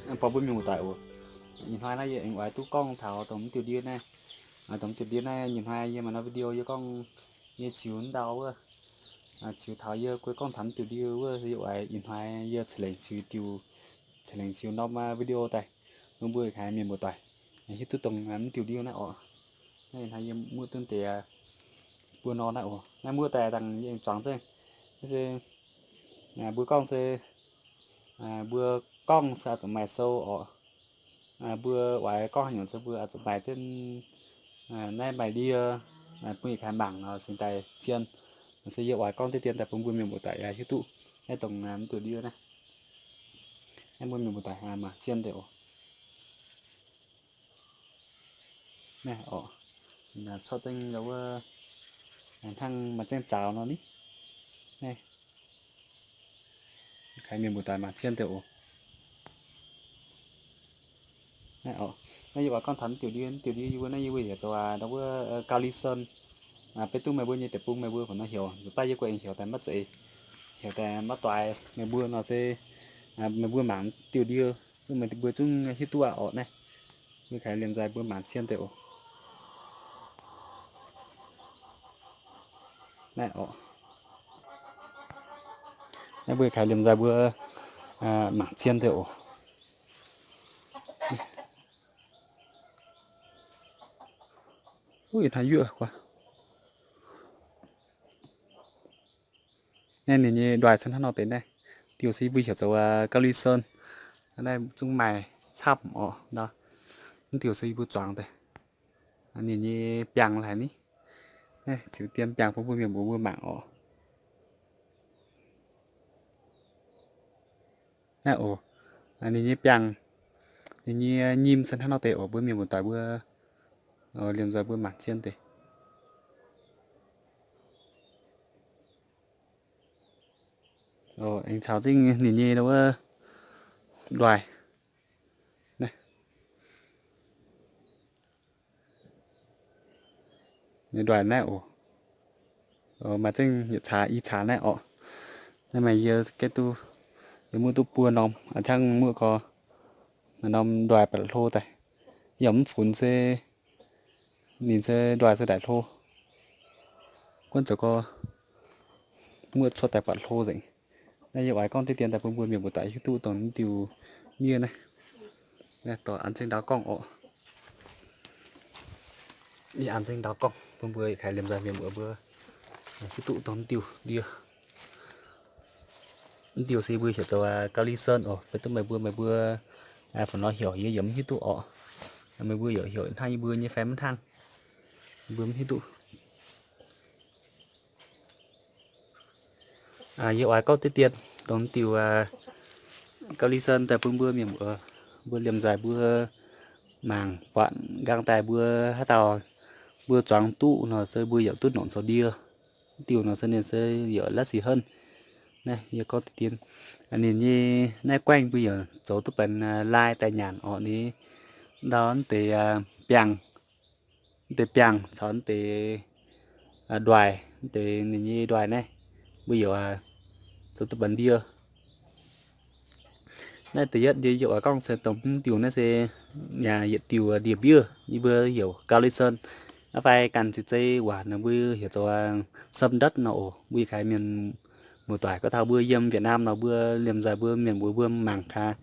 Buangh mbuo mienh muoz-doic oc. Ih hnoi naaiv yie aengx oix duqv gorngv taux dongh mv diuh ndie naaiv. Dongh mv diuh ndie naaiv, ih hnoi yie maaih norm video yie gorngv yie ziux ndau wuov, ziux taux yie guei gorngv taux mv diuh ndie wuov, yie oix ih hnoi yie ceix lengc ziux diuh, ceix lengc ziux norm video daaih bun mbuo haiz mienh muoz-doic hiuv duqv dongh mv diuh ndie naaiv oc. Naaiv ih hnoi yie muoqv duqv deix buo norm naaiv oc. Naaiv muoqv daaih dangh yie aengx zuangx zengv. Naaiv se mbuo gorngv se, mbuo gorngv se oix zuqc maaih sou oc. Mbuo oix gorngv haaix nyungc se mbuo oix zuqc maaih zengv naaiv maaih ndie bun yietc kaaix mangc nor cingx daaih zien. Se yie oix gorngv deix dien daaih bun mbuo mienh muoz-doic hiuv duqv naaiv dongh mv diuh ndie naaiv. Naaiv mbuo mienh muoz-doic mangc zien deix oc. Naaiv oc, cuotv zengv wuov, hnangv maaih zengv zaaux nor ni. Naaiv kaaix mienh muoz-doic mangc zien deix oc. Naaiv oc, naaiv yie oix gorngv taux mv diuh ndie, mv diuh ndie yie mbuo naaiv yie mbuo heuc zoux ndau wuov gauh li sơn. Beiv duqv meih mbuo nyei deic-bung meih mbuo fungc nor heuc, nzuqc baav yie guei aengx heuc daaih maiv zeiz, heuc daaih maiv doix meih mbuo nor se meih mbuo mangc diuh ndie, zungv meih mbuo zungv hiuv duqv aqv oc. Naaiv mbuo kaaix liemh nzaaih mbuo mangc zien deix oc. Naaiv oc, naaiv mbuo kaaix liemh nzaaih mbuo mangc zien deix oc. Wuov ih hnoi yuoqv guaax. Naaiv ninh nyei ndoih se hnangv nor deix naaiv. Diuh se yie mbuo heuc zoux gauh li sơn. Naaiv zungv maaih camv oc. Mv diuh se yie mbuo zuangx deix. Ninh nyei biangh haic ni. Naaiv ziux dien biangh bun mbuo mienh mbuo mbuo mangc oc. Naaiv oc, ninh nyei biangh, ninh nyei nyim se hnangv nor deix oc. Mbuo mienh muoz-doic mbuo liemh nzaaih mbuo mangc zien deix. Aengx caux zingh ninh nyei wuov ndoih. Ninh ndoih naaiv oc. Maaih zengv yietc caax i caax naaiv oc. Naaiv maaih yie gaeqv duqv, yie muoqv duqv buo norm, a'ciangv muoqv gorx maaih norm ndoih ba'laqc hlo daaih. Yie yaac mv funx se ninh se ndoih se ndaic hlo. Guonv zoux gorx muoqv cuotv daaih ba'laqc hlo nzengc. Naaiv yie oix gorngv deix dien daaih bun mbuo mienh muoz-doic hiuv duqv dongh mv diuh ndie naaiv. Naaiv dorh an zengv ndau gorngv oc. Yie an zengv ndau gorngv bun mbuo yietc kaaix liemh nzaaih mienh muoz mbuo hiuv duqv dongh mv diuh ndie. Mv diuh se mbuo heuc zoux gauh li sơn oc. Beiv duqv meih mbuo, meih mbuo fungc nor heuc yie yaac mv hiuv duqv oc. Meih mbuo yaac heuc hnangv yie mbuo nyei fai mv hnangv, mbuo mv hiuv duqv. Yie oix gorngv deix dien dongh mv diuh gauh li sơn daaih bun mbuo mienh muoz mbuo liemh nzaaih mbuo mangc buatc nqaang daaih mbuo haaix dauh mbuo zuangx duqv nor se mbuo yaac duqv nongc zoux ndie. Mv diuh nor se ninh se yaac la'sic henv. Naaiv yie gorngv deix dien, ninh nyei naaiv guaengv mbuo yaac zoux duqv benx lai daaih nyanc orqc ni. Ndau deix biangh, deix biangh caux deix ndoih, deix ninh nyei ndoih naaiv, mbuo yaac zoux duqv benx ndie. Naaiv da'yietv yie oix gorngv se dongh mv diuh naaiv se yietc diuh ndie-mbiev, yie mbuo heuc gauh li sơn. Naaiv fai ganh ceix zei waac nor mbuo heuc zoux sâm ndotv nor oc. Mbuo yietc kaaix mienh muoz-doic gorngv taux mbuo yiem Việt Nam nor mbuo liemh nzaaih mbuo mienh mbuo mbuo mangc kaax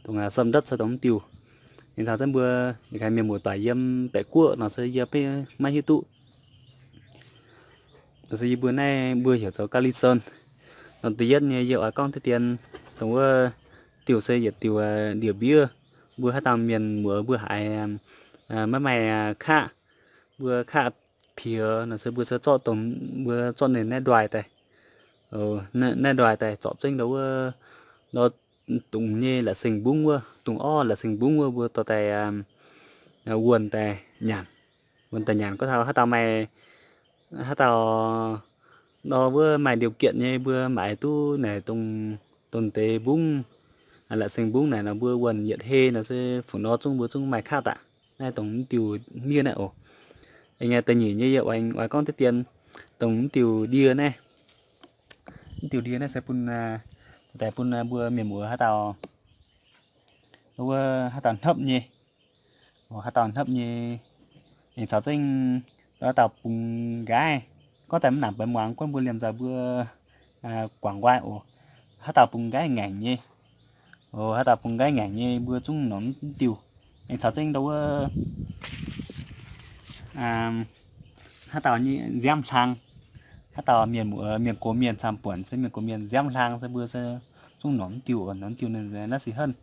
dongh sâm ndotv se dongh mv diuh. Ninh taux zengv mbuo yietc kaaix mienh muoz-doic yiem baeqc guoqv nor se yie maiv hiuv duqv. Nor se yie mbuo naaiv mbuo heuc zoux gauh li sơn. Dongh da'yietv nyei yie oix gorngv deix dien dongh wuov diuh se yietc diuh ndie-mbiev. Mbuo haaix dauh mienh muoz mbuo haiz maiv maaih kaqv, mbuo kaqv piex nor se mbuo se zorqv dongh mbuo zorqv ninh naaiv ndoih daaih, naaiv ndoih daaih zorpc zengv ndau wuov, ndau dungz nyei la'sengx mbungv wuov, dungz orv la'sengx mbungv wuov mbuo dorh daaih wuonh daaih nyanc. Wuonh daaih nyanc gorngv taux haaix dauh maaih, haaix dauh nor wuov maaih điều kiện nyei mbuo maaiz duqv naaic dongh, dongh deix mbungv, la'sengx mbungv naaic nor mbuo wuonh yietc hei nor se fungc nor zungv mbuo zungv maaih kaqv daaih. Naaiv dongh mv diuh miev naaiv oc. Aengx da'nyeic nyei yie oix, oix gorngv deix dien dongh mv diuh ndie naaiv. Mv diuh ndie naaiv se bun, daaih bun mbuo mienh muoz haaix dauh wuov haaix dauh hnopv nyei, haaix dauh hnopv nyei, aengx caux zengv haaix dauh bungx nqaiv. Gorngv daaih mv nangc benx muangx, gorngv mbuo liemh nzoih mbuo guangc nqoi oc. Haaix dauh bungx nqaiv ngaengc nyei, haaix dauh bungx nqaiv ngaengc nyei mbuo zungv nongc mv diuh. Aengx caux zengv ndau wuov haaix dauh nyei nziaamv hlang, haaix dauh mienh, mienh gox mienh camv-buonc se mienh gox mienh nziaamv hlang se mbuo se zungv nongc mv diuh oc. Nongc mv diuh naaiv sic henv.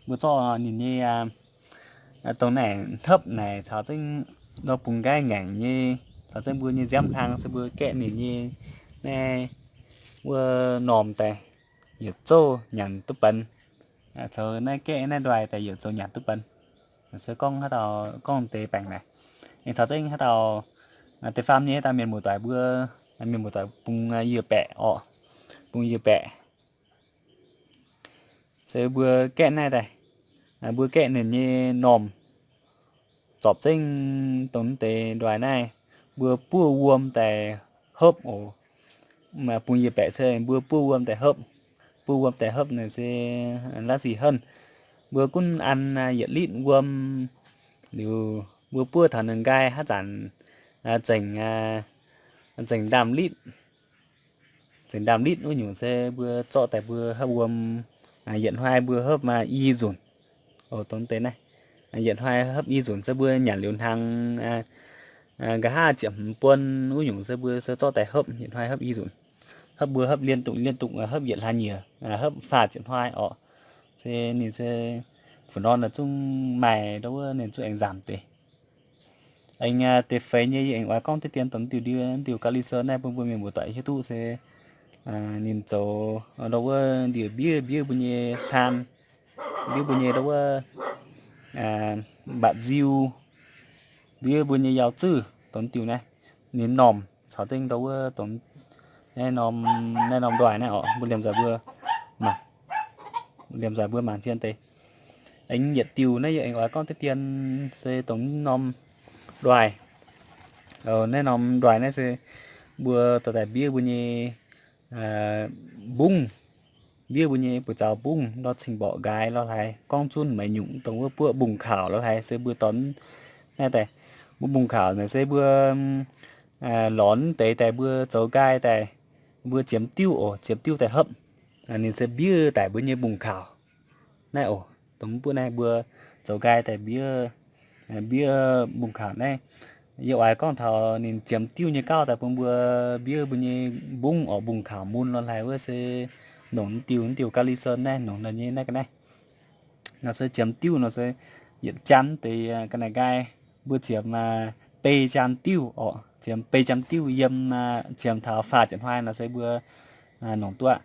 Mbuo zorqv ninh nyei dongh naaic hnopv naaic caux zengv ndau bungx nqaiv ngaengc nyei, caux zengv mbuo nyei nziaamv hlang se mbuo gaeqv ninh nyei naaiv wuov normh daaih yietc zouv nyanc duqv benx, caux naaiv gaeqv naaiv ndoih daaih yietc zouv nyanc duqv benx. Se gorngv haaix dauh gorngv deix baengc naaic, aengx caux zengv haaix dauh deix faam nyei haaix dauh mienh muoz-doic mbuo, mienh muoz-doic bungx yie baeqc orqc, bungx yie baeqc se mbuo gaeqv naaiv daaih, mbuo gaeqv ninh nyei normh zorpc zengv dongh deix ndoih naaiv, mbuo buov wuom daaih hopv oc. Bungx yie baeqc se mbuo buov wuom daaih hopv. Buov wuom daaih hopv naaic se laav sic henv. Mbuo gunv an yietc litv wuom liuz, mbuo buov taux ninh nqaai haaix zanc zengc, zengc ndaamv-litv, zengc ndaamv-litv wuov nyungc se mbuo zorqv daaih mbuo hopv wuom, yietc hnoi mbuo hopv i nzunc. Dongh deix naaiv, yietc hnoi hopv i nzunc se mbuo nyanc liuz hnaangx nqa'haav ziepc hmz buon wuov nyungc se mbuo se zorqv daaih hopv, yietc hnoi hopv i nzunc. Hopv mbuo hopv liên tục liên tục, hopv yietc hlaax nyieqc, hopv faah ziepc hnoi orqc. Se ninh se fu'nor naaic zungv maaih ndau wuov ninh zungv aengx nzamc deix. Aengx deix feix nyei yie aengx oix gorngv deix dien dongh diuh ndie, diuh ga'li se naaiv bun mbuo mienh muoz-doic hiuv duqv se ninh zoux ndau wuov ndie-mbiev, mbiev mbuo nyei hlaan, mbiev mbuo nyei ndau wuov mbatc nziu, mbiev mbuo nyei yaac zuqv dongh diuh naaiv, ninh normh caux zengv ndau wuov dongh naaiv norm ndoih naaiv oc, mbuo liemh nzoih mbuo mangc, liemh nzoih mbuo mangc zien deix. Aengx yietc diuh naaiv yie aengx oix gorngv deix dien se dongh norm ndoih. Naaiv norm ndoih naaiv se mbuo dorh daaih mbiev mbuo nyei mbungv, mbiev mbuo nyei buoz-zaux mbungv, ndortv cing-mborqc nqaaix lorh hlaaix, gorngv zunv maiv nyungc dongh wuov buoqv mbungv kaux lorh hlaaix se mbuo dorh naaiv daaih. Mbuo mbungv kaux naaic se mbuo lorz deix daaih mbuo zoux nqaai daaih, mbuo ziemx diuv oc, ziemx diuv daaih hopv. Ninh se mbiev daaih mbuo nyei mbungv kaux naaiv oc. Dongh mv buov naaiv mbuo zoux nqaai daaih mbiev, mbiev mbungv kaux naaiv. Yie oix gorngv taux ninh ziemx diuv nyei gauh daaih bun mbuo mbiev mbuo nyei mbungv oc, mbungv kaux mun lorh hlaaix wuov se nongc diuh, diuh ga'li se naaiv nongc naaiv nyei naaiv ga'naaiv. Nor se ziemx diuv nor se yietc jaan deix ga'naaiv nqaai, mbuo ziemx bei jaan diuv oc, ziemx bei jaan diuv yiem, ziemx taux faah ziepc hnoi nor se mbuo nongc duqv.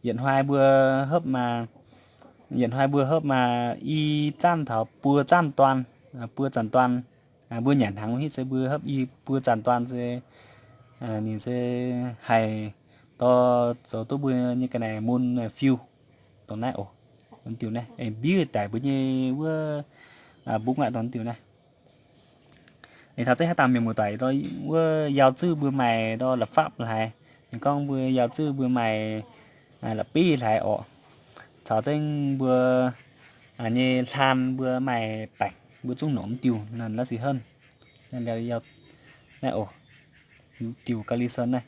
Yietc hnoi mbuo hopv, yietc hnoi mbuo hopv maaih i zanv taux buo zanv duan, buo zanc duan. Mbuo nyanc hnaangx wuov hitv se mbuo hopv i buo zanc duan se ninh se haih dorh zoux duqv mbuo nyei ga'naaiv mun fiu. Dongh naaiv oc, diuh naaiv mbiev daic mbuo nyei wuov mbungv aqv, dongh diuh naaiv. Aengx caux zengv haaix dauh mienh muoz-doic wuov yaac zuqv mbuo maaih ndau la'fapv la'haaix, gorngv mbuo yaac zuqv mbuo maaih la'bieiv la'haaix orqc, caux zengv mbuo nyei hlaan mbuo maaih baengc mbuo zungv nongc diuh naaiv sic henv. Naaiv oc, diuh ga'li se naaiv.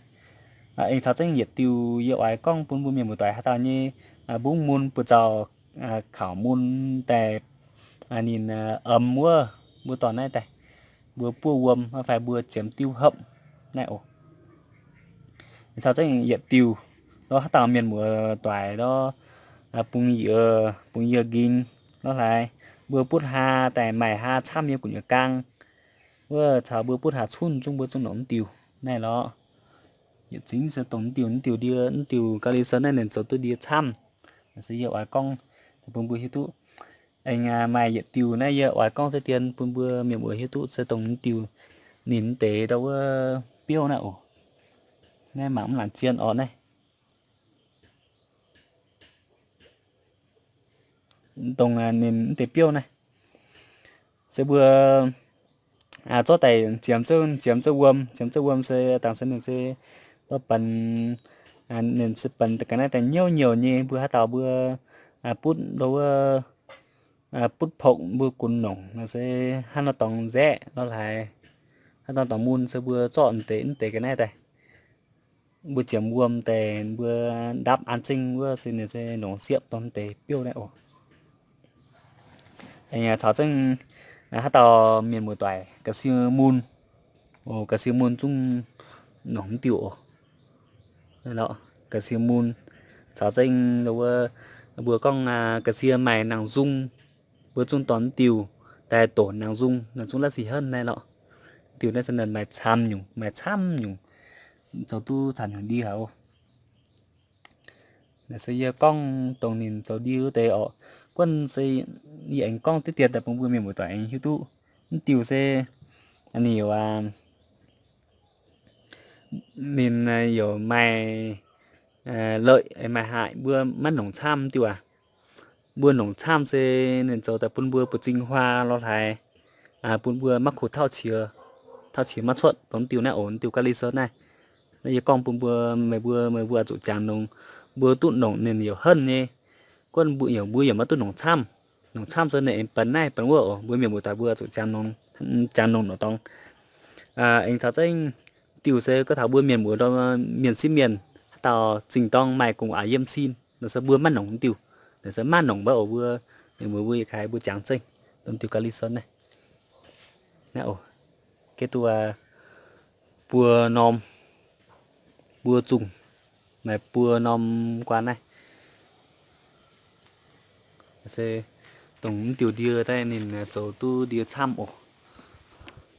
Aengx caux zengv yietc diuh yie oix gorngv bun mbuo mienh muoz-doic haaix dauh nyei mbungv mun buoz-zaux kaux mun daaih ninh omx wuov, mbuo dorh naaiv daaih, mbuo buov wuom fai mbuo ziemx diuv hopv naaiv oc. Caux zengv yietc diuh, ndortv haaix dauh mienh muoz-doic ndortv bungx yie, bungx yie nqingx lorh hlaaix, mbuo butv haa daaih maaih haa camv nyei gu'nyuoz gaang wuov caux mbuo butv haa cunh zungv mbuo zungv nongc diuh naaiv lorqc. Yietc zingv se dongh diuh, diuh ndie, diuh ga'li se naaiv ninh zoux duqv ndie camv. Se yie oix gorngv bun mbuo hiuv duqv. Aengx maaih yietc diuh naaiv yie oix gorngv deix dien bun mbuo mienh muoz hiuv duqv se dongh diuh ninh deix ndau wuov biouv naaiv oc. Naaiv mangc mv laangc zien orqc naaiv. Dongh ninh deix biouv naaiv se mbuo zorqv daaih ziemx, ziemx zouv wuom, ziemx zouv wuom se dangh se ninh se dorh benx, ninh se benx ga'naaiv daaih nyouv nyouc nyei, mbuo haaix dauh mbuo butv ndau wuov butv pongx mbuo gunx nongc nor se hnangv nor dorngx nzaeqv lorz haaix, hnangv nor dorngx mun se mbuo zorqv deix mv deix ga'naaiv daaih, mbuo ziemx wuom daaih mbuo ndapv an zengv wuov se ninh se nongc siepv dorngx deix biouv naaiv oc. Caux zengv haaix dauh mienh muoz-doic ga'sie mun, ga'sie mun zungv nongc mv diuh oc. Ga'sie mun caux zengv mbuo gorngv ga'sie maaih nangh nzung, mbuo zungv dorh mv diuh daaih doqc nangh nzung, nangh nzung la'sic henv naaiv lorqc. Diuh naaiv se maaih camv nyungc, maaih camv nyungc, zoux duqv camv nyungc ndie haic oc. Naaiv se yie gorngv dongh ninh zoux ndie wuov deix oc. Guonv se yie aengx gorngv diqv dien daaih bun mbuo mienh muoz-doic aengx hiuv duqv. Mv diuh se ninh youc, ninh youc maaih leiz maaih haaic, mbuo maiv nongc camv mv diuh aac. Mbuo nongc camv se ninh zoux daaih bun mbuo buoz-zing huaa lorz haaix, bun mbuo maiv kuh tauv qiex, tauv qiex maiv cuotv dongh mv diuh naaiv oc, mv diuh kali sou naaiv. Naaiv yie gorngv bun mbuo, meih mbuo, meih mbuo oix zuqc jangx nongx, mbuo duqv nongc ninh youc henv nyei. Guonv mbuo youc, mbuo youc maiv duqv nongc camv. Nongc camv se ninh aengx benx naaiv benx wuov oc. Mbuo mienh muoz-doic mbuo zuqc jangx nongx, jangx nongx nor dorngx. Aengx caux zengv diuh se gorngv taux mbuo mienh muoz ndorm mienh sieqv mienh haaix dauh zingh dorng maaih gu'nguaaz yiem sin nor se mbuo maiv nongc diuh. Naaiv se maiv nongc mbaac oc. Mbuo mienh muoz mbuo yietc kaaix mbuo jangx zengv dongh diuh ga'li sou naaiv. Naaiv oc, geh duqv buo norm, buo zungh, maaih buo norm guaan naaiv. Se dongh mv diuh ndie daaih ninh zoux duqv ndie camv oc.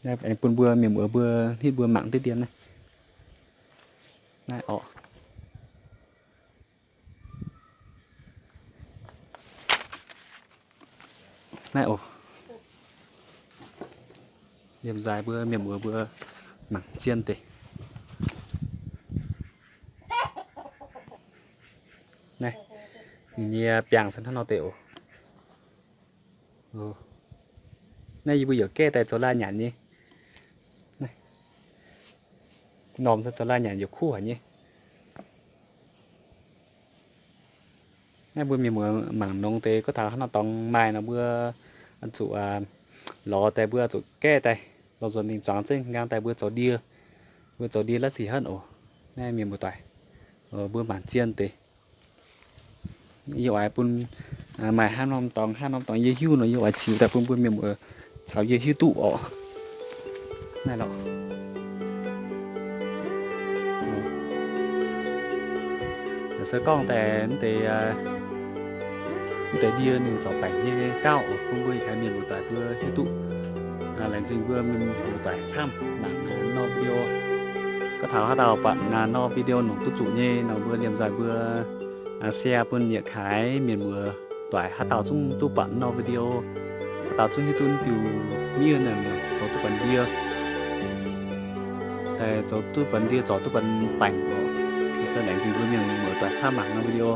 Aengx bun mbuo mienh muoz mbuo hnitv mbuo mangc diqv dien naaiv. Naaiv oc. Naaiv oc. Liemh nzaaih mbuo mienh muoz mbuo mangc zien deix. Naaiv, ninh nyei biangh se hnangv nor deix oc. Naaiv yie mbuo youc gaeqv daaih zoux lai nyanc nyei. Norm se zoux lai nyanc youc kuv haic nyei. Naaiv mbuo mienh muoz mangc nongx deix gorngv taux hnangv nor dorngx maaih nor mbuo zuqc lorz daaih mbuo zuqc gaeqv daaih lorz nzuonx mingh zuangx zengv nqaang daaih mbuo zoux ndie. Mbuo zoux ndie la'sic henv oc. Naaiv mienh muoz-doic, mbuo mangc zien deix. Yie oix bun maaih hnangv norm dorngx, hnangv norm dorngx yie hiuv nor yie oix ziux daaih bun mbuo mienh muoz caux yie hiuv duqv oc. Naaiv lorqc. Se gorngv daaih mv deix, mv deix ndie ninh zorc baengc nyei gauh oc, bun mbuo yietc kaaix mienh muoz-doic mbuo hiuv duqv. Laengz zingh mbuo mienh muoz-doic camv mangc nor video. Gorngv taux haaix dauh buatc nor video nongc duqv zuqc nyei nor mbuo liemh nzaaih mbuo share bun yietc kaaix mienh muoz-doic haaix dauh zungv duqv buatc nor video, haaix dauh zungv hiuv duqv diuh miev naaic zoux duqv buatc ndie, daaih zoux duqv buatc ndie zorc duqv buatc baengc oc. Se laengz zingh mbuo mienh muoz-doic camv mangc nor video.